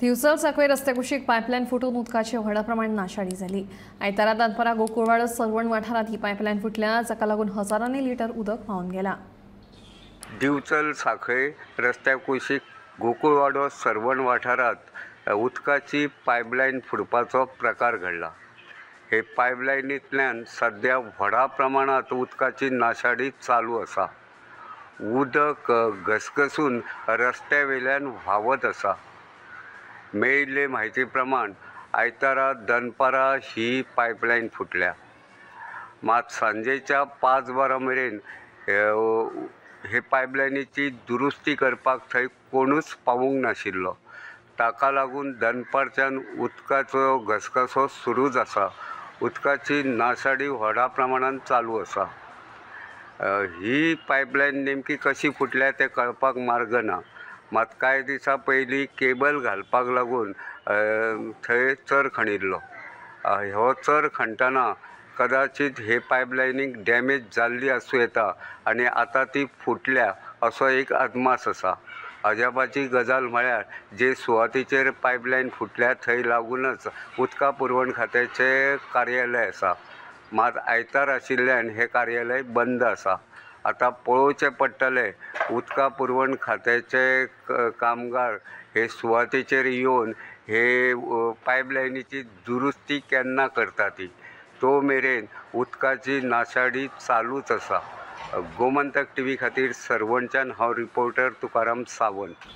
दिवचल सांखळे रस्त्या कुशीक पायपलायन फुटून उदकाची व्हडा प्रमाणात नाशाडी जाली। आयतारा दनपारां गोकुळवाडो सर्वण वाठारांत ही पायपलायन फुटल्या, जाका लागून हजारांनी लिटर उदक व्हांवन गेला। दिवचल सांखळे रस्त्या कुशीक गोकुळवाडो सर्वण वाठारांत उदकाची पायपलायन फुटपाचो प्रकार घडला। हे पायपलायनींतल्यान सद्या व्हडा प्रमाणांत उदकाची नाशाडी चालू आसा। उदक घसघसून रस्त्या वयल्यान व्हांवत आसा। मेळिल्ले म्हायती प्रमाण आयतारा दनपारां ही पायपलायन फुटल्या, मात सांजेच्या 5 वरां मेरेन हे पायपलायनीची दुरुस्ती करपाक थंय कोणूच पावूंक नाशिल्लो। ताका लागून दनपारच्यान उदकाचो घसघसो सुरूच आसा। उदकाची नाशाडी व्हडा प्रमाणान चालू आसा। ही पायपलायन नेमकी कशी फुटल्या तें कळपाक मार्ग ना। मात कांय दिसां पयलीं केबल घालपाक लागून थंय चर खणिल्लो। हो चर खणटना कदाचित हे पायपलायनीक डॅमेज जाल्ली आसूं येता आनी आतां ती फुटल्या असो एक अदमास आसा। अजापाची गजाल म्हळ्यार जे सुवातेचेर पायपलायन फुटल्या थंय लागूनच उदका पुरवण खात्याचें कार्यालय आसा, मात आयतार आशिल्ल्यान हें कार्यालय बंद आसा। आतां पळोवचें पडटलें उदका पुरवण खात्याचे कामगार हे सुवातेचेर येवन हे पायपलायनीची दुरुस्ती केन्ना करता ती, तो मेरेन उदकाची नाशाडी चालूच आसा। गोमंतक टीव्ही खातीर सर्वणच्यान हांव रिपोर्टर तुकाराम सावंत।